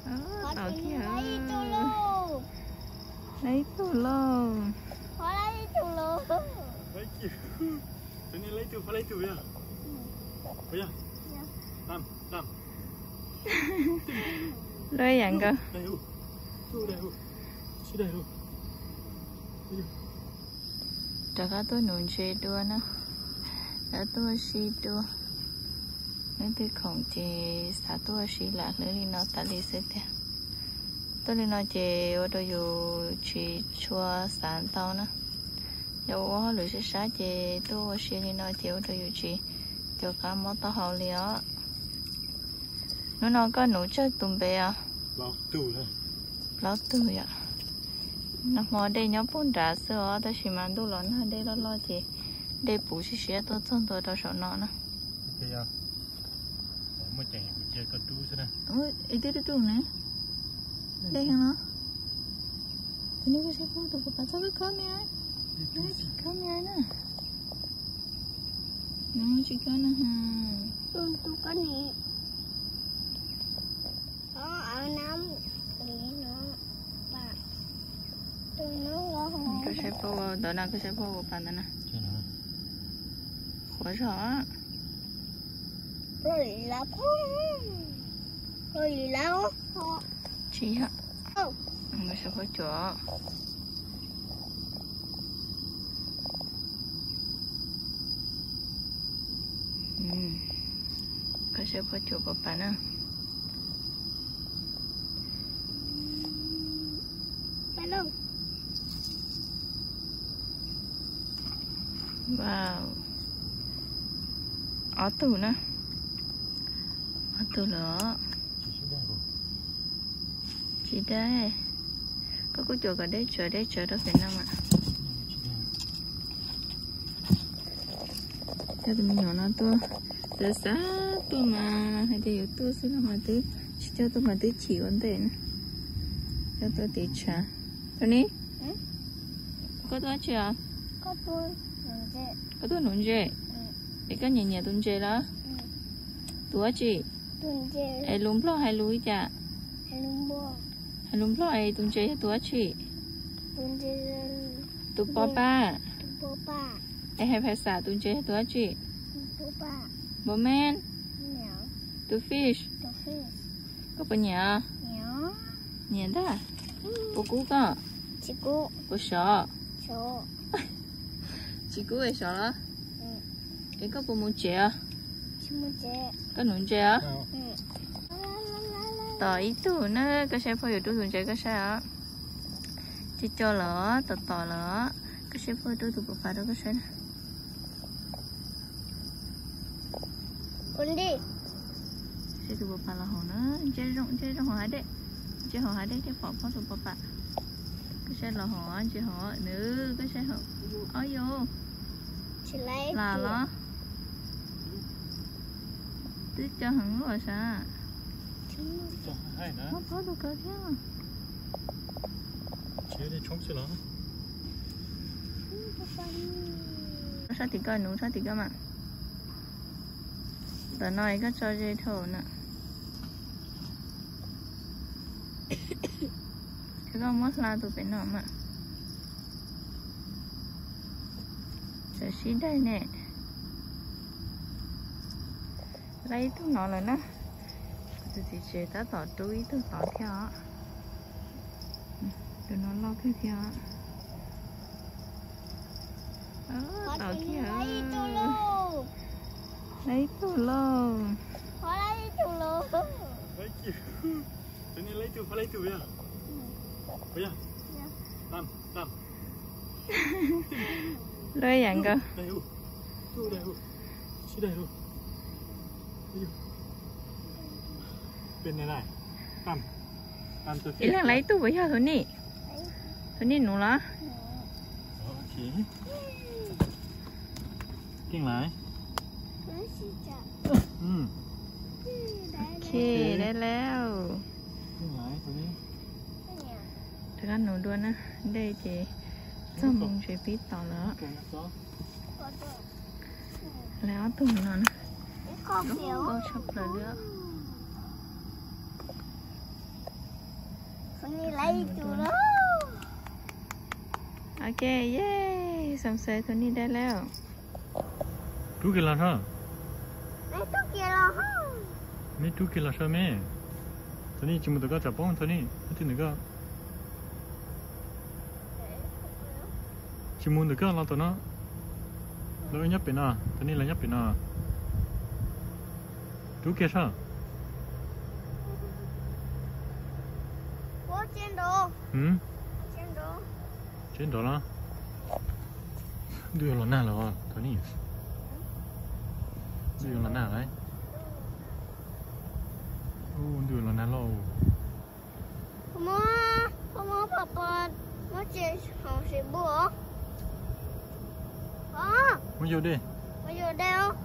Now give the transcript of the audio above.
Tau kiag. Lawv ib tug lauj. Lawv yam nkaus. Rov qab tuaj nuv ntses dua na. Rov tuaj ua si dua. Leej twg khoom ces xav tuaj ua si lam hlwb li no tas li xwb tiag. Tuaj li no ces ua rau yus tsis tshua xav ntau na. Yog ua hauj lwm sab sab ces tuaj ua si li no ces ua rau yus tsis caum qab mob taub hau li os. Hnub no koj nuv tsawg tus npe os? Plaub tug yom. Nag hmo dej nyob puag nrad xwb os, tab sis mas ntuj los nag dej loj loj ces dej puv siab siab tuaj txog ntua rau saum no na. Ib tug dub dub ne. Dej heev no. Tus no koj saib puag tus puas pam txhob khawb khawb me. Nws tsis khawb me na. Nws tsis khawb na. Koj saib puag ntawd na, koj saib puag puas pam ntawd na. Qhuav zog. Tsis yog. Koj saib puag cuam. Koj saib puag cuam puas pam na. Wow. Ob tug na. Ob tug lawm. Tsis dai. Koj kuj cuam kom deb tsawv deb tsawv rau pem no mas. Coj tus me nyuam no tuaj, xav xav tuaj mas hais tias yuav tuaj xwb no mas twb tsis coj tuaj mas twb chim ua ntej na. Coj tuaj tiv tshav. Thaum ni, koj tuaj dab tsi os? Koj tuaj nuv ntses. Es koj nyiam nyiam tus ntses los? Tus dab tsi? Es lus Nplog hais lus li cas? Hais lus Nplog es tus ntses yog tus dab tsi? Tus pos pam. Es hais phas xas tus ntses yog tus dab tsi? Npau men. Tus fish. Koj puas nyiam? Nyiam ntag. Puas kub koj? Puas sov? Tsis kub es sov los? Es koj puas mus tsev os? Koj nuv ntses os? Tom ib tug na, koj saib puag yuav rub tus ntses koj saib os. Cov cov lawm, tom tom lawm. Koj saib puag rub tus puas pam rau koj saib na. Saib tus puas pam los hauv na, ntsia zoo, ntsia zoo hauv hav dej. Ntsia hauv hav dej thiaj pom puag tus puas pam. Koj saib los hauv, ntsia hauv nws, koj saib hauv. Ob yus. Lam los. Twb cov heev luaj sav. Mob pob tus kawg thiab. Sab tim koj, nuv sab tim koj mas. Ntawm no koj tso ze dhau na. Koj muab hla tus pem no mas. Txawm sib daig ne. Lawv ib tug no lawm na. Tus txiv tsev tab tom rub ib tug tod thiab os. Tus no loj kawg thiab os. Tau kiag. Lawv ib tug lauj. Lawv yam nkaus. Ib leeg lawv ib tug puas yog tus ni? Tus ni nuv los? Ok, dai lawm. Rov qab nuv dua na, dej ces txog moo tsev pib tod lawm. Lawv ob tug no na, lub nkauj tshaj plaws li. Nws lawv ib tug lawm. Ok, yay, Xam Xais Thov Nis dai lawm. Rub kiag los soj. Meb rub kiag los soj me. Thov Nis tsis mus ntawm koj tsam poob Thov Nis, ib tug ntawm koj. Tsis mus ntawm koj los tom no. Lawv nyob pem no, Thov Nis lawv nyob pem no. Rub kiag soj. Tseb nrov los. Ntuj yuav los nag lawm Thov Nis. Ntuj yuav los nag lawm. Ntuj yuav los nag lauj. Koj muab pos pos muab tso hauv Facebook. Muab yau dej. Muab yau dej os.